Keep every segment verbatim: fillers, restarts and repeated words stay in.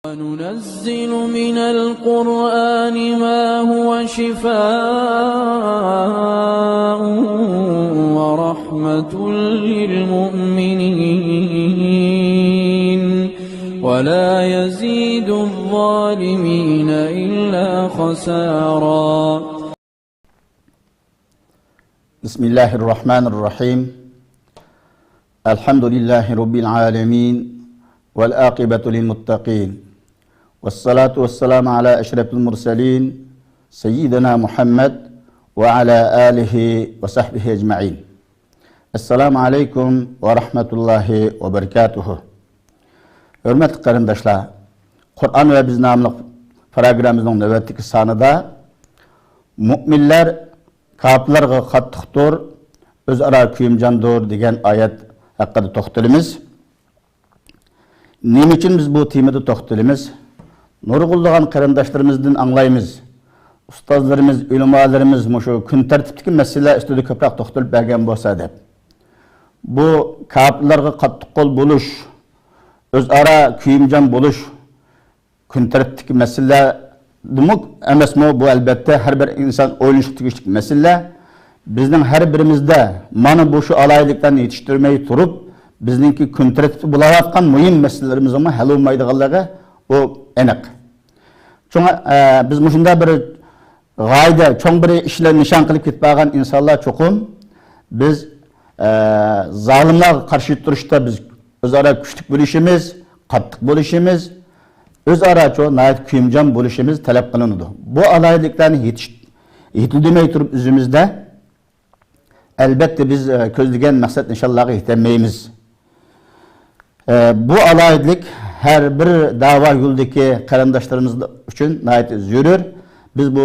وننزل من القرآن ما هو شفاء ورحمة للمؤمنين ولا يزيد الظالمين إلا خسارا. بسم الله الرحمن الرحيم. الحمد لله رب العالمين، والعاقبة للمتقين، والصلاة والسلام على أشرف المرسلين سيدنا محمد وعلى آله وصحبه أجمعين. السلام عليكم ورحمة الله وبركاته. ھۆرمەتلىك قېرىنداشلار، قۇرئان ۋە بىز ناملىق پروگراممىمىزنىڭ نۆۋەتتىكى سانىدا مۇئمىنلار كاپىرلارغا قاتتىقتۇر، ئۆزئارا كۆيۈمجاندۇر دېگەن ئايەت ھەققىدە توختىلىمىز. نېمە ئۈچۈن بىز بۇ تېمىدا توختىلىمىز؟ نۇرغۇنلىغان قېرىنداشلىرىمىزدىن ئاڭلايمىز، ئۇستازلىرىمىز، ئۆلىمالىرىمىز مۇشۇ كۈن تەرتىپتىكى مەسىلىلەر ئۈستىدە كۆپرەك توختىلىپ بەرگەن بولسا دەپ. بۇ كاپىرلارغا قاتتىق قول بولۇش، ئۆزئارا كۆيۈمجان بولۇش، كۈن تەرتىپتىكى مەسىلىلەردىمۇ ئەمەسمۇ؟ بۇ، ئەلبەتتە، ھەر بىر ئىنسان ئويلىنىشقا تېگىشلىك مەسىلىلەر. بىزنىڭ ھەر بىرىمىزدە مانا بۇ شۇ ئالاھىدىلىكلەرنى يېتىشتۈرمەي تۇرۇپ، بىزنىڭكى كۈن تەرتىپتە بولۇۋاتقان مۇھىم مەسىلىلىرىمىزنىڭمۇ ھەل بولمايدىغانلىقى ئۇ ئېنىق. شۇڭا، ئە، بىز مۇشۇنداق بىر غايىدە چوڭ بىر ئىشلارنى نىشان قىلىپ كېتىپ بارغان ئىنسانلار چوقۇم بىز، ئە، زالىملارغا قارشى تۇرۇشتا بىز ئۆزئارا كۈچلۈك بولۇشىمىز، قاتتىق بولۇشىمىز، ئۆزئارا چوڭ ناھايىتى كۆيۈمجان بولۇشىمىز تەلەپ قىلىنىدۇ. بۇ ئالاھىدىلىكلەرنى يېتىش-، يېتىلدۈرمەي تۇرۇپ ئۆزىمىزدە، ئەلبەتتە، بىز، ئە، كۆزلىگەن مەقسەت نىشانلارغا يېتەلمەيمىز. ئە، بۇ ئالاھىدىلىك ھەر بىر دەۋا يولىدىكى قېرىنداشلىرىمىز ئۈچۈن ناھايىتى زۆرۈر. بىز بۇ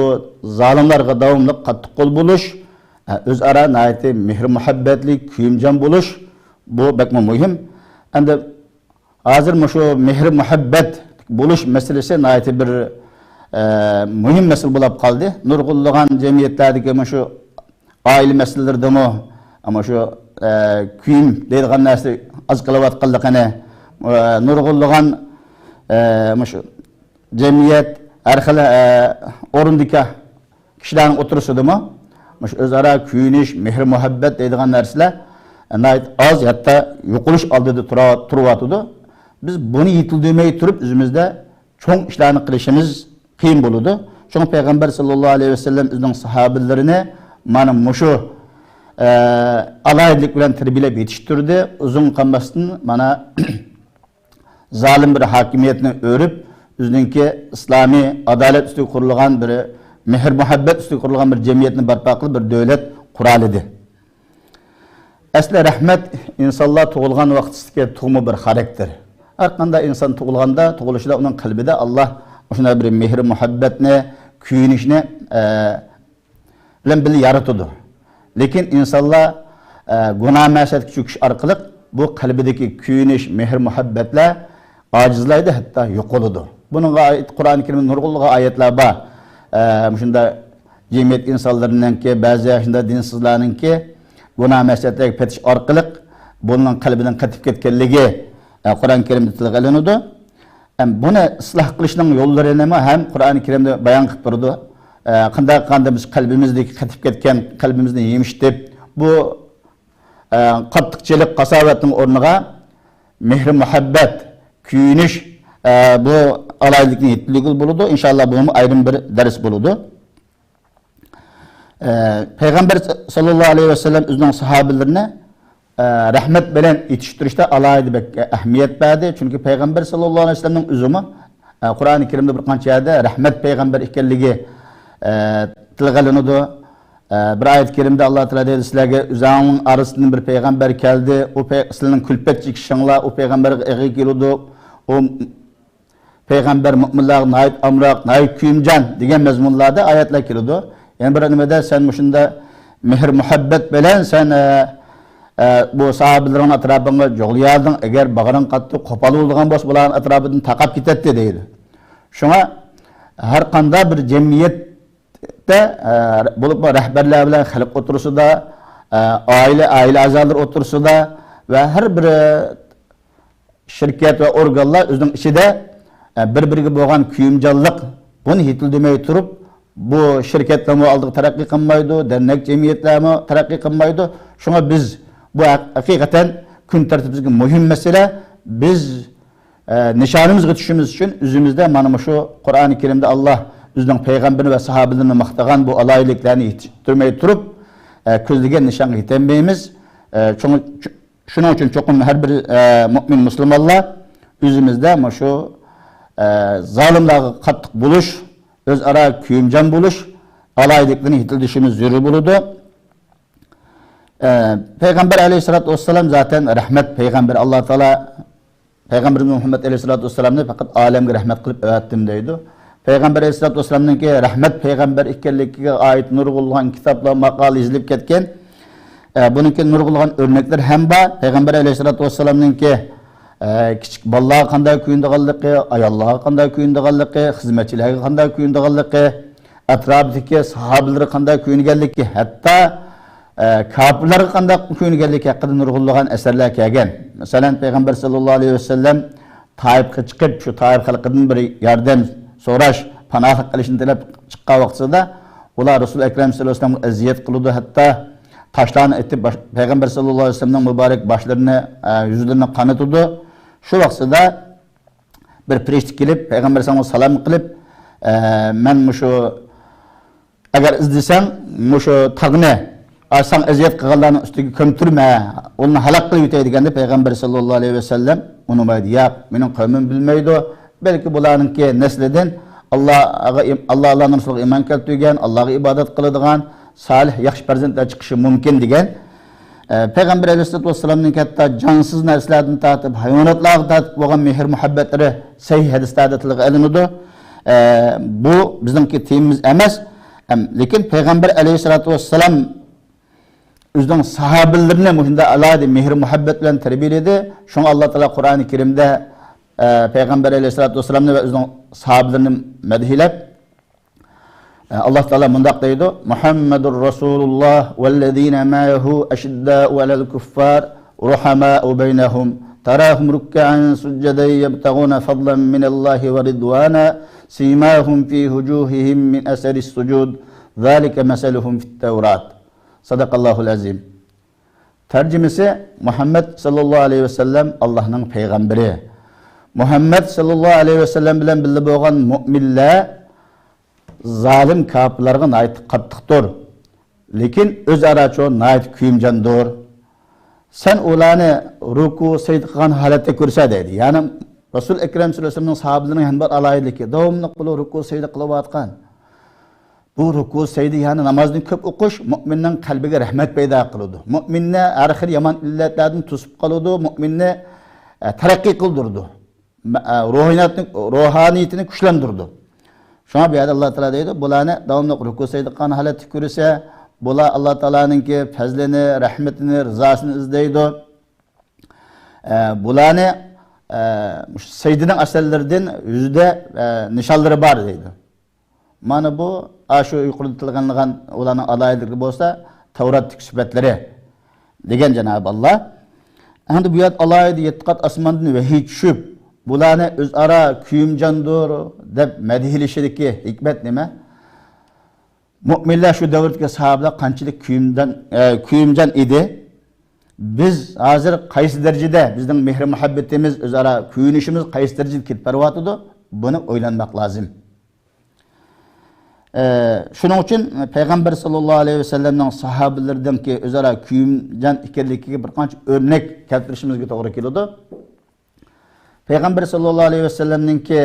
زالىملارغا داۋاملىق قاتتىق قول بولۇش، ئە، ئۆزئارا ناھايىتى مېھىر-مۇھەببەتلىك، كۆيۈمجان بولۇش، بۇ بەكمۇ مۇھىم. ئەمدى ھازىر مۇشۇ مېھىر-مۇھەببەت بولۇش مەسىلىسى ناھايىتى بىر، ئە، مۇھىم مەسىلە بولۇپ قالدى. نۇرغۇنلىغان جەمئىيەتلەردىكى مۇشۇ ئائىلە مەسىلىلىرىدىمۇ مۇشۇ، ئە، كۆيۈم دەيدىغان نەرسە ئاز قېلىۋاتقانلىقىنى، ئە، نۇرغۇنلىغان، ئە، مۇشۇ جەمئىيەت، ھەر خىل، ئە، ئورۇندىكى كىشىلەرنىڭ ئوتتۇرىسىدىمۇ مۇشۇ ئۆزئارا كۆيۈنۈش، مېھىر-مۇھەببەت دەيدىغان نەرسىلەر ناھايىتى ئاز، ھەتتا يوقىلىش ئالدىدا تۇرا-، تۇرۇۋاتىدۇ. بىز بۇنى يېتىلدۈرمەي تۇرۇپ، ئۆزىمىزدە چوڭ ئىشلارنى قىلىشىمىز قىيىن بولىدۇ. شۇڭا پەيغەمبەر ساللاللاھۇ ئەلەيھى ۋەسەللەم ئۆزىنىڭ ساھابىلىرىنى مانا مۇشۇ، ئە، ئالاھىدىلىك بىلەن تەربىيەلەپ يېتىشتۈردى. ئۇزۇن قالماستىن مانا زالىم بىر ھاكىمىيەتنى ئۆرۈپ، ئۆزىنىڭكى ئىسلامىي ئادالەت ئۈستىگە قۇرۇلغان بىر، مېھىر-مۇھەببەت ئۈستىگە قۇرۇلغان بىر جەمئىيەتنى بەرپا قىلىپ، بىر دۆلەت قۇرالىدى. ئەسلى رەھمەت ئىنسانلار تۇغۇلغان ۋاقتىدىكى تۇغما بىر خاراكتېر. ھەر قانداق ئىنسان تۇغۇلغاندا، تۇغۇلۇشىدا ئۇنىڭ قەلبىدە ئاللا مۇشۇنداق بىر مېھىر-مۇھەببەتنى، كۆيۈنۈشنى، ئە، بىلەن بىللە يارىتىدۇ. لېكىن ئىنسانلار، ئە، گۇناھ مەسىيەتكە چۆكۈش ئارقىلىق بۇ قەلبىدىكى كۆيۈنۈش، مېھىر-مۇھەببەتلەر ئاجىزلايدۇ، ھەتتا يوقىلىدۇ. بۇنىڭغا ئائىت قۇرئان كەرىمدە نۇرغۇنلىغان ئايەتلەر بار. ئە، مۇشۇنداق جەمئىيەت ئىنسانلىرىنىڭكى، بەزى شۇنداق دىنسىزلارنىڭكى گۇناھ مەسىيەتلەرگە پېتىش ئارقىلىق بۇنىڭ قەلبىنىڭ قېتىپ كەتكەنلىكى، ئە، قۇرئان كەرىمدە تىلغا ئېلىنىدۇ. ھەم بۇنى ئىسلاھ قىلىشنىڭ يوللىرىنىمۇ ھەم قۇرئان كەرىمدە بايان قىلىپ تۇرىدۇ. ئە، قانداق قىلغاندا بىز قەلبىمىزدىكى قېتىپ كەتكەن قەلبىمىزنى يېمىشتىپ، بۇ، ئە، قاتتىقچىلىق، قاساۋەتنىڭ ئورنىغا مېھرى-مۇھەببەت، كۆيۈنۈش، ئە، بۇ ئالاھىدىلىكنى يېتىلدۈرگىلى بولىدۇ. ئىنشاللا، بۇمۇ ئايرىم بىر دەرس بولىدۇ. ئە، پەيغەمبەر ساللاللاھۇ ئەلەيھى ۋەسەللەم ئۆزىنىڭ ساھابىلىرىنى، ئە، رەھمەت بىلەن يېتىشتۈرۈشتە ئالاھىدە بەك ئەھمىيەت بەردى. چۈنكى پەيغەمبەر ساللاللاھۇ ئەلەيھى ۋەسەللەمنىڭ ئۆزىمۇ، ئە، قۇرئانى كەرىمدە بىر قانچە يەردە رەھمەت پەيغەمبەر ئىكەنلىكى، ئە، تىلغا ئېلىنىدۇ. ئە، بىر ئايەت كەرىمدە ئاللا تائالا دەيدۇ، سىلەرگە ئۆزۈڭنىڭ ئارىسىدىن بىر پەيغەمبەر كەلدى، ئۇ پەي-، سىلەرنىڭ كۈلپەتچى كىشىڭلار ئۇ پەيغەمبەرگە ئېغىر كېلىدۇ. ئۇ پەيغەمبەر مۆمىنلەرگە ناھايىتى ئامراق، ناھايىتى كۆيۈمجان دېگەن مەزمۇنلاردا ئايەتلەر كېلىدۇ. يەنە بىر نېمىدە سەن مۇشۇنداق مېھىر-مۇھەببەت بىلەن سەن، ئە، ئە، بۇ ساھابىلىرىڭنىڭ ئەتراپىڭغا جۇغلىيالدىڭ، ئەگەر باغرىڭ قاتتىق قوپال بولىدىغان بولسا، بۇلارنىڭ ئەتراپىدىن تارقاپ كېتەتتى دەيدۇ. شۇڭا ھەر قانداق بىر جەمئىيەتتە، ئە، بولۇپمۇ رەھبەرلەر بىلەن خەلق ئوتتۇرىسىدا، ئە، ئائىلە، ئائىلە ئەزالىرى ئوتتۇرىسىدا ۋە ھەر بىر شىركەت ۋە ئورگانلار ئۆزىنىڭ ئىچىدە ئە، بىر-بىرىگە بولغان كۆيۈمچانلىق، بۇنى يېتىلدۈرمەي تۇرۇپ، بۇ شىركەتلەرمۇ ئالدىغا تەرەققىي قىلمايدۇ، دەرنەك جەمئىيەتلەرمۇ تەرەققىي قىلمايدۇ. شۇڭا بىز بۇ ھەق-، ھەقىقەتەن كۈن تەرتىپىمىزدىكى مۇھىم مەسىلە. بىز، ئە، نىشانىمىزغا چۈشىمىز ئۈچۈن ئۆزىمىزدە مانا مۇشۇ قۇرئانى كەرىمدە ئاللا ئۆزىنىڭ پەيغەمبىرىنى ۋە ساھابىلىرىنى ماختىغان بۇ ئالاھىدىلىكلەرنى يېتىشتۈرمەي تۇرۇپ، ئە، كۆزلىگەن نىشانغا يېتەلمەيمىز. ئە، شۇڭا، شۇنىڭ ئۈچۈن چوقۇم ھەر بىر، ئە، مۇئمىن مۇسۇلمانلار ئۆزىمىزدە مۇشۇ، ئە، زالىملارغا قاتتىق بولۇش، ئۆزئارا كۆيۈمچان بولۇش، ئالاھىدىلىكلىرىنى يېتىلدۈرۈشىمىز زۆرۈر بولىدۇ. ئە، پەيغەمبەر ئەلەيھىسسالاتۇ ۋەسسالام زاتەن رەھمەت پەيغەمبەر، ئاللا تائالا پەيغەمبىرىمىز مۇھەممەد ئەلەيھىسسالاتۇ ۋەسسالامنى پەقەت ئالەمگە رەھمەت قىلىپ ئەۋەتتىم دەيدۇ. پەيغەمبەر ئەلەيھىسسالاتۇ ۋەسسالامنىڭكى رەھمەت پەيغەمبەر ئىكەنلىكىگە ئائىت نۇرغۇنلىغان كىتابلار، ماقالە يېزىلىپ كەتكەن. ئە، بۇنىڭكى نۇرغۇنلىغان ئۆرنەكلىرى ھەم بار. پەيغەمبەر ئەلەيھىسسالاتۇ ۋەسسالامنىڭكى، ئە، كىچىك بالىلارغا قانداق كۆيۈنىدىغانلىقى، ئاياللارغا قانداق كۆيۈنىدىغانلىقى، خىزمەتچىلەرگە قانداق كۆيۈنىدىغانلىقى، ئەتراپىدىكى ساھابىلىرى قانداق كۆيۈنگەنلىكى، ھەتتا، ئە، كاپىرلارغا قانداق كۆيۈنگەنلىكى ھەققىدە نۇرغۇنلىغان ئەسەرلەر كەلگەن. مەسىلەن، پەيغەمبەر ساللاللاھۇ ئەلەيھى ۋەسەللەم تائىپقا چىقىپ، شۇ تائىپ خەلقىدىن بىر ياردەم سوراش، پاناھلىق قىلىشنى تىلەپ چىققان ۋاقتىدا، ئۇلار رەسۇل ئەكرەم ساللاللاھۇ ئەلەيھى ۋەسەللەمگە ئەزىيەت قىلىدۇ، ھەتتا تاشلارنى ئېتىپ، باش-، پەيغەمبەر ساللاللاھۇ ئەلەيھى ۋەسەللەمنىڭ مۇبارەك باشلىرىنى، ئە، يۈزلىرىنى قانىتىدۇ. شۇ ۋاقتىدا بىر پەرىشتە كېلىپ، پەيغەمبەر ئەلەيھىسسالامغا سالام قىلىپ، ئە، مەن مۇشۇ، ئەگەر ئىزدىسەڭ، مۇشۇ تاغنى، ئا، ساڭا ئەزىيەت قىلغانلارنىڭ ئۈستىگە كۆمتۈرمە، ئۇنى ھالاك قىلىۋېتەي دېگەندە، پەيغەمبەر ساللاللاھۇ ئەلەيھى ۋەسەللەم ئۇنىمايدۇ. ياق، مېنىڭ قەۋمىم بىلمەيدۇ، بەلكى بۇلارنىڭكى نەسلىدىن ئاللا، ئاللا، ئاللانىڭ رەسۇلىغا ئىمان كەلتۈرگەن، ئاللاغا ئىبادەت قىلىدىغان سالىھ، ياخشى پەرزەنتلەر چىقىشى مۇمكىن دېگەن. ئە، پەيغەمبەر ئەلەيھىسسالاتۇ ۋەسسالامنىڭكى ھەتتا جانسىز نەرسىلەردىن تارتىپ، ھايۋاناتلارغا تارتىپ بولغان مېھىر مۇھەببەتلىرى سەھىھ ھەدىسلەردە تىلغا ئېلىنىدۇ. ئە، بۇ بىزنىڭكى تېمىمىز ئەمەس. ئەم، لېكىن پەيغەمبەر ئەلەيھىسسالاتۇ ۋەسسالام ئۆزىنىڭ ساھابىلىرىنى مۇشۇنداق ئالاھىدە مېھىر مۇھەببەت بىلەن تەربىيەلىدى. شۇڭا ئاللا تائالا قۇرئانى كەرىمدە، ئە، پەيغەمبەر ئەلەيھىسسالاتۇ ۋەسسالامنى ۋە ئۆزىنىڭ ساھابىلىرىنى مەدھىيلەپ، ئاللا تائالا مۇنداق دەيدۇ: محمد رسول الله والذين معه أشداء على الكفار رحماء بينهم تراهم ركعا سجدا يبتغون فضلا من الله ورضوانا سيماهم في وجوههم من أثر السجود ذلك مثلهم في التوراة. صدق الله العظيم. تەرجىمىسى: مۇھەممەد ساللاللاھۇ ئەلەيھى ۋەسەللەم ئاللاھنىڭ پەيغەمبىرى. مۇھەممەد ساللاللاھۇ ئەلەيھى ۋەسەللەم بىلەن بىللە بولغان مۇئمىنلەر زالىم كاپىرلارغا ناھايىتى قاتتىقتۇر. لېكىن ئۆزئارا چۇ ناھايىتى كۆيۈمجاندۇر. سەن ئۇلارنى رۇكۇ، سەجدە قىلغان ھالەتتە كۆرسە دەيدۇ. يەنى رەسۇل ئەكرەم ساللاللاھۇ ئەلەيھى ۋەسەللەمنىڭ ساھابىلىرىنىڭ ھەم بىر ئالاھىدىلىكى، داۋاملىق بۇلار رۇكۇ، سەجدە قىلىۋاتقان. بۇ رۇكۇ، سەجدە، يەنى نامازنى كۆپ ئوقۇش مۇئمىننىڭ قەلبىگە رەھمەت پەيدا قىلىدۇ. مۇئمىننى ھەر خىل يامان ئىللەتلەردىن توسۇپ قالىدۇ. مۇئمىننى، ئە، تەرەققىي قىلدۇرىدۇ. مە-، ئە، روھىياتنى، روھانىيىتىنى كۈچلەندۈرىدۇ. شۇڭا بۇ يەردە ئاللا تائالا دەيدۇ، بۇلارنى داۋاملىق رۇكۇ، سەجدە قىلغان ھالەتتە كۆرسە، بۇلار ئاللا تائالانىڭكى پەزلىنى، رەھمىتىنى، رىزاسىنى ئىزدەيدۇ. ئە، بۇلارنى، ئە، مۇشۇ سەجدىنىڭ ئەسەرلىرىدىن يۈزىدە، ئە، نىشانلىرى بار دەيدۇ. مانا بۇ، ئاشۇ يۇقىرىدا تىلغا ئېلىنغان ئۇلارنىڭ ئالاھىدىلىكى بولسا، تەۋراتتىكى سۈپەتلىرى دېگەن جانابى ئاللا. ئەمدى بۇ يەردە ئالاھىدە يەتتە قات ئاسماندىن ۋەھىي چۈشۈپ، بۇلارنى ئۆزئارا كۆيۈمجاندۇر دەپ مەدھىيلىشىدىكى ھېكمەت نېمە؟ مۇئمىنلەر شۇ دەۋردىكى ساھابىلەر قانچىلىك كۆيۈمدەن، ئە، كۆيۈمجان ئىدى؟ بىز ھازىر قايسى دەرىجىدە، بىزنىڭ مېھرى مۇھەببىتىمىز، ئۆزئارا كۆيۈنۈشىمىز قايسى دەرىجىدە كېتىپ بېرىۋاتىدۇ؟ بۇنى ئويلانماق لازىم. ئە، شۇنىڭ ئۈچۈن پەيغەمبەر ساللاللاھۇ ئەلەيھى ۋەسەللەمنىڭ ساھابىلىرىدىنكى ئۆزئارا كۆيۈمجان ئىكەنلىكىگە بىر قانچە ئۆرنەك كەلتۈرۈشىمىزگە توغرا كېلىدۇ. پەيغەمبەر ساللاللاھۇ ئەلەيھى ۋەسەللەمنىڭكى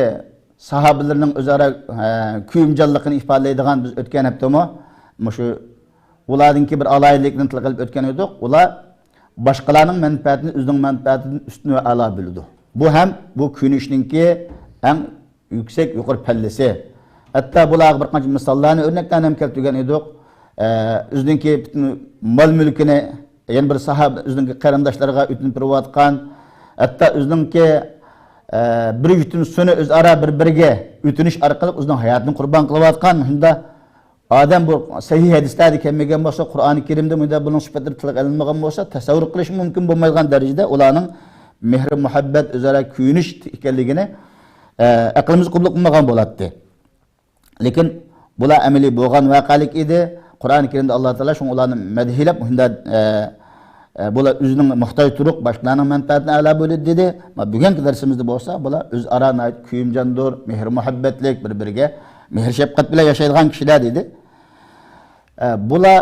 ساھابىلىرىنىڭ ئۆزئارا، ئە، كۆيۈمجانلىقىنى ئىپادىلەيدىغان، بىز ئۆتكەن ھەپتىمۇ مۇشۇ ئۇلاردىنكى بىر ئالاھىدىلىكنى تىلغا ئېلىپ ئۆتكەن ئىدۇق. ئۇلار باشقىلارنىڭ مەنپەئەتىنى ئۆزىنىڭ مەنپەئەتىدىن ئۈستۈن ۋە ئەلا بىلىدۇ. بۇ ھەم بۇ كۆيۈنۈشنىڭكى ئەڭ يۈكسەك، يۇقىرى پەللىسى. ھەتتا بۇلارغا بىر قانچە مىساللارنى، ئۆرنەكلەرنى ھەم كەلتۈرگەن ئىدۇق. ئە، ئۆزىنىڭكى پۈتۈن مال-مۈلكىنى يەنە بىر ساھابە، ئۆزىنىڭكى قېرىنداشلىرىغا ئۆتۈنۈپ بېرىۋاتقان، ھەتتا ئۆزىنىڭكى، ئە، بىر يۇتۇم سۇنى ئۆزئارا بىر-بىرىگە ئۆتۈنۈش ئارقىلىق ئۆزىنىڭ ھاياتىنى قۇربان قىلىۋاتقان، شۇنداق ئادەم بۇ سەھىھ ھەدىسلەردە كەلمىگەن بولسا، قۇرئانى كەرىمدە مۇنداق بۇنىڭ سۈپەتلىرى تىلغا ئېلىنمىغان بولسا، تەسەۋۋۇر قىلىش مۇمكىن بولمايدىغان دەرىجىدە ئۇلارنىڭ مېھرى مۇھەببەت، ئۆزئارا كۆيۈنۈش ئىكەنلىكىنى ئە، ئەقلىمىز قوبۇل قىلمىغان بولاتتى. لېكىن بۇلار ئەمەلىي بولغان ۋەقەلىك ئىدى. قۇرئان كەرىمدە ئاللا تائالا شۇڭا ئۇلارنى مەدھىيلەپ، مۇشۇنداق، ئە، ئە، بۇلار ئۆزىنىڭ موھتاج تۇرۇق، باشقىلارنىڭ مەنپەئەتىنى ئەلا بىلىدۇ دېدى. مانا بۈگۈنكى دەرسىمىزدە بولسا، بۇلار ئۆزئارا ناھايىتى كۆيۈمجاندۇر، مېھىر-مۇھەببەتلىك، بىر-بىرىگە مېھىر-شەپقەت بىلەن ياشايدىغان كىشىلەر دېدى. ئە، بۇلار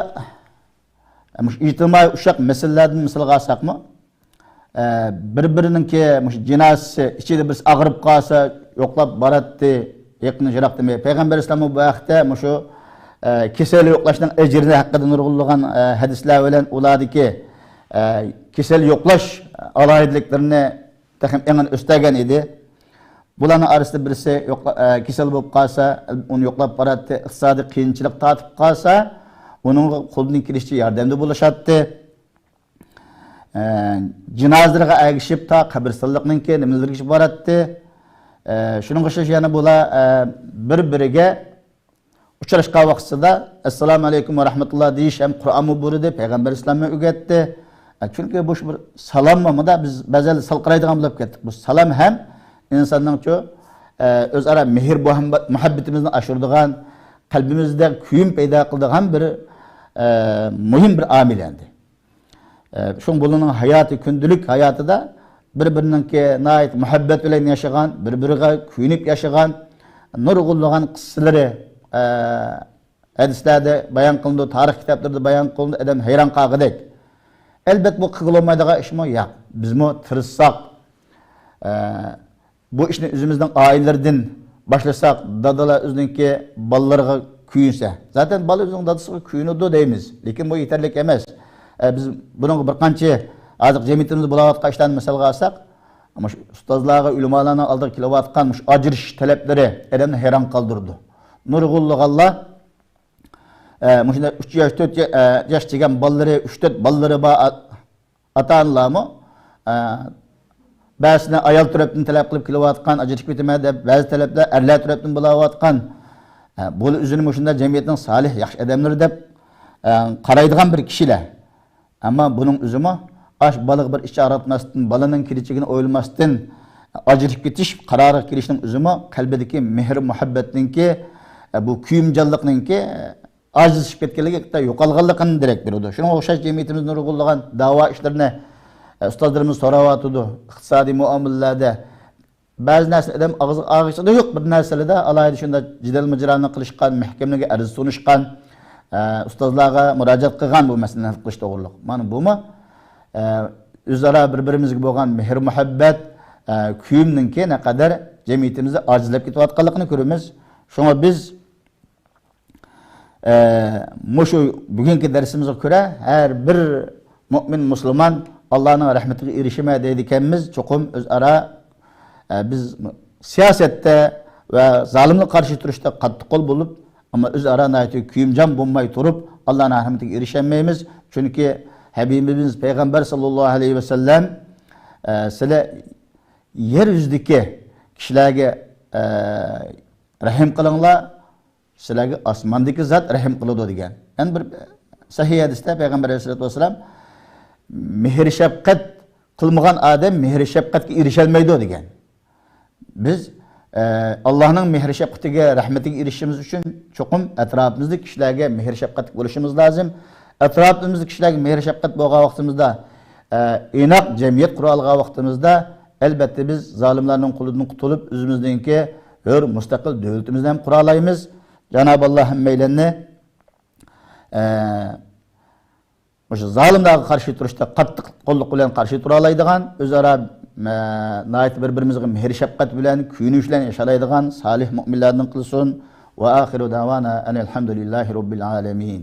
مۇشۇ ئىجتىمائىي ئۇششاق مەسىلىلەردىن مىسالغا ئالساقمۇ، ئە، بىر-بىرىنىڭكى مۇشۇ جىنازىسى ئىچىدە بىرسى ئاغرىپ قالسا، يوقلاپ باراتتى، يېقىن يىراقتىمۇ. پەيغەمبەر ئەلەيھىسسالام بۇ ھەقتە مۇشۇ، ئە، كېسەل يوقلاشنىڭ ئەجرى ھەققىدە نۇرغۇنلىغان، ئە، ھەدىسلەر بىلەن ئۇلاردىكى، ئە، كېسەل يوقلاش ئالاھىدىلىكلىرىنى تېخىمۇ ئېڭىنى ئۆستۈرگەن ئىدى. بۇلارنىڭ ئارىسىدا بىرسى يوقلا-، ئە، كېسەل بولۇپ قالسا، ئۇنى يوقلاپ باراتتى، ئىقتىسادىي قىيىنچىلىق تارتىپ قالسا، ئۇنىڭغا قولىدىن كېلىشىچە ياردەمدە بولۇشاتتى. ئە، جىنازىلىرىغا ئەگىشىپ تا قەبرىستانلىقنىڭكى نېمىلىرىگىچە باراتتى. ئە، شۇنىڭغا ئوخشاش يەنە بۇلار، ئە، بىر-بىرىگە ئۇچراشقان ۋاقتىدا «ئەسسالامۇ ئەلەيكۇم ۋە رەھمەتۇللا» دېيىش ھەم قۇرئانمۇ بۇيرۇدى، پەيغەمبەر ئەلەيھىسسالاممۇ ئۆگەتتى. ئە، چۈنكى بۇ شۇ بىر سالاممۇ، مۇندا بىز بەزىدە سالقىرايدىغان بولۇپ كەتتۇق. بۇ سالام ھەم ئىنساننىڭچۇ، ئە، ئۆزئارا مېھىر مۇھەببەت-، مۇھەببىتىمىزنى ئاشۇرىدىغان، قەلبىمىزدە كۆيۈم پەيدا قىلىدىغان بىر، ئە، مۇھىم بىر ئامىل ئەمدى. ئە، شۇڭا بۇلارنىڭ ھاياتى، كۈندىلىك ھاياتىدا بىر-بىرىنىڭكى ناھايىتى مۇھەببەت بىلەن ياشىغان، بىر-بىرىگە كۆيۈنۈپ ياشىغان نۇرغۇنلىغان قىسسىلىرى، ئە، ھەدىسلەردە بايان قىلىنىدۇ، تارىخ كىتابلىرىدا بايان قىلىنىدۇ، ئادەم ھەيران قالغۇدەك. ئەلبەتتە، بۇ قىلغىلى بولمايدىغان ئىشمۇ؟ ياق. بىزمۇ تىرىشساق، ئە، بۇ ئىشنى ئۆزىمىزنىڭ ئائىلىلىرىدىن باشلىساق، دادىلار ئۆزىنىڭكى بالىلىرىغا كۆيۈنسە، زاتەن بالا ئۆزىنىڭ دادىسىغا كۆيۈنىدۇ دەيمىز، لېكىن بۇ يېتەرلىك ئەمەس. ئە، بىز بۇنىڭغا بىر قانچە ھازىر جەمئىيىتىمىزدە بولۇۋاتقان ئىشلارنى مىسالغا ئالساق، مۇشۇ ئۇستازلارغا، ئۆلىمالارنىڭ ئالدىغا كېلىۋاتقان مۇشۇ ئاجرىشىش تەلەپلىرى ئادەمنى ھەيران قالدۇرىدۇ. نۇرغۇنلىغانلار، ئە، مۇشۇنداق ئۈچ ياش، تۆت يا-، ئە، ياش دېگەن بالىلىرى، ئۈچ، تۆت بالىلىرى بار ئا-، ئاتا-ئانىلارمۇ، ئە، بەزىسىنى ئايال تەرەپتىن تەلەپ قىلىپ كېلىۋاتقان، ئاجرىشىپ كېتىمەن دەپ، بەزى تەلەپلەر ئەرلەر تەرەپتىن بولاۋاتقان. ئە، بۇلا ئۆزىنى مۇشۇنداق جەمئىيەتنىڭ سالىھ، ياخشى ئادەملىرى دەپ، ئە، قارايدىغان بىر كىشىلەر. ئەمما بۇنىڭ ئۆزىمۇ ئاش بالىغا بىر ئىچ ئاغرىتماستىن، بالىنىڭ كېلىچىكىنى ئويلىماستىن، ئاجرىشىپ كېتىش قارارىغا كېلىشنىڭ ئۆزىمۇ قەلبىدىكى مېھىر-مۇھەببەتنىڭكى، ئە، بۇ كۆيۈمجانلىقنىڭكى، ئە، ئاجىزلىشىپ كەتكەنلىكى، ھەتتا يوقالغانلىقىنى دېرەك بېرىدۇ. شۇنىڭغا ئوخشاش جەمئىيىتىمىزدە نۇرغۇنلىغان دەۋا ئىشلىرىنى، ئە، ئۇستازلىرىمىز سوراۋاتىدۇ. ئىقتىسادىي مۇئامىلىلەردە بەزى نەرسىنى ئادەم ئاغزىغا ئالغۇچە يوق، بىر نەرسىلەردە ئالاھىدە شۇنداق جېدەل-مىجرالنى قىلىشقان، مەھكەمىلەرگە ئەرز سۇنۇشقان، ئە، ئۇستازلارغا مۇراجىئەت قىلغان بۇ مەسىلىنى ھەل قىلىش توغرۇلۇق. مانا بۇمۇ، ئە، ئۆزئارا بىر-بىرىمىزگە بولغان مېھىر-مۇھەببەت، ئە، كۆيۈمنىڭكى نەقەدەر جەمئىيىتىمىزدە ئاجىزلاپ كېتىۋاتقانلىقىنى كۆرىمىز. شۇڭا بىز ئە، مۇشۇ بۈگۈنكى دەرسىمىزگە كۆرە، ھەر بىر مۆمىن مۇسۇلمان ئاللانىڭ رەھمىتىگە ئېرىشىمەن دەيدىكەنمىز، چوقۇم ئۆزئارا، ئە، بىز سىياسەتتە ۋە زالىملىققا قارشى تۇرۇشتا قاتتىق قول بولۇپ، ئەمما ئۆزئارا ناھايىتى كۆيۈمجان بولماي تۇرۇپ، ئاللانىڭ رەھمىتىگە ئېرىشەلمەيمىز. چۈنكى ھەبىبىمىز پەيغەمبەر ساللاللاھۇ ئەلەيھى ۋەسەللەم، ئە، سىلەر يەر يۈزىدىكى كىشىلەرگە، ئە، رەھىم قىلىڭلار، سىلەرگە ئاسماندىكى زات رەھىم قىلىدۇ دېگەن. يەنە بىر سەھىھ ھەدىستە پەيغەمبەر ئەلەيھىسسالاتۇ ۋەسسالام، مېھىر-شەپقەت قىلمىغان ئادەم مېھىر-شەپقەتكە ئېرىشەلمەيدۇ دېگەن. بىز، ئە، ئاللانىڭ مېھىر-شەپقىتىگە، رەھمىتىگە ئېرىشىشىمىز ئۈچۈن چوقۇم ئەتراپىمىزدىكى كىشىلەرگە مېھىر-شەپقەتلىك بولۇشىمىز لازىم. ئەتراپىمىزدىكى كىشىلەرگە مېھىر-شەپقەت بولغان ۋاقتىمىزدا، ئە، ئىناق جەمئىيەت قۇرالىغان ۋاقتىمىزدا، ئەلبەتتە، بىز زالىملارنىڭ قولىدىن قۇتۇلۇپ، ئۆزىمىزنىڭكى ھۆر مۇستەقىل دۆلىتىمىزنى ھەم قۇرالايمىز. جانابى ئاللا ھەممەيلەننى، ئە، مۇشۇ زالىملارغا قارشى تۇرۇشتا قاتتىق قوللۇق بىلەن قارشى تۇرالايدىغان، ئۆزئارا، ئە، ناھايىتى بىر-بىرىمىزگە مېھىر-شەپقەت بىلەن، كۆيۈنۈش بىلەن ياشالايدىغان سالىھ مۆمىنلەردىن قىلسۇن. ۋە ئاخىرۇ دەۋانا ئەنىل ھەمدۇلىللاھى رەببىل ئالەمىن.